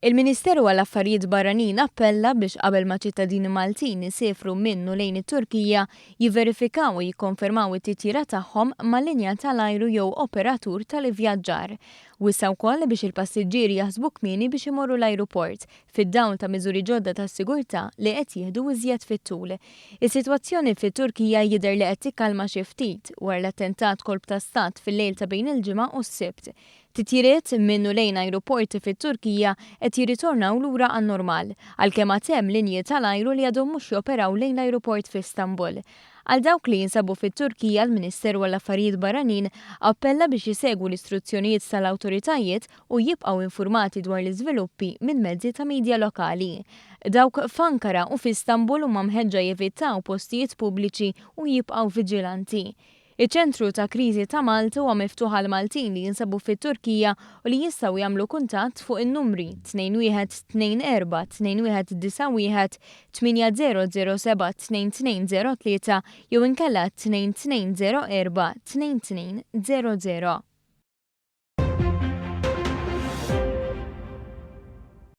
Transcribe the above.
Il-Ministeru għall-Affarijiet Barranin appella biex qabel ma ċittadini Maltin isefru minn u lejn it-Turkija jiverifikaw u jikkonfermaw it-titjira tagħhom mal-linja tal-ajru jew operatur tal-ivvjaġġar. Wissa wkoll biex il-passiġġieri jaħsbu kmieni biex imorru l-ajruport fid-dawl ta' miżuri ġodda ta' sigurtà li qed jieħdu iżjed fit-tul. Is-sitwazzjoni fit-Turkija jidher li qed tikkalma xi ftit wara l-attentat kolp ta' stat fil-lejl ta' bejn il-Ġimgħa u s-Sibt. Titjiriet minn u lejn ajruporti fit-Turkija qed jirritornaw lura għan-normal, għalkemm għad hemm linji tal-ajru li għadhom mhux joperaw lejn l-ajruport f'Istanbul. Għal dawk li jinsabu fit-Turkija, l-Ministeru għall-Affarijiet Barranin appella biex jisegwu l-istruzzjonijiet tal-awtoritajiet u jibqgħu infurmati dwar l-iżviluppi minn mezzi ta' media lokali. Dawk f'Ankara u f'Istanbul huma mħeġġa jevitaw postijiet pubbliċi u jibqgħu viġilanti. Iċ-ċentru ta' kriżi ta' Malta huwa miftuħ għal Maltin li jinsabu fit-Turkija u li jistgħu jagħmlu kuntatt fuq in-numri 2124 2191 8007 2203 jew inkella 2204 2200.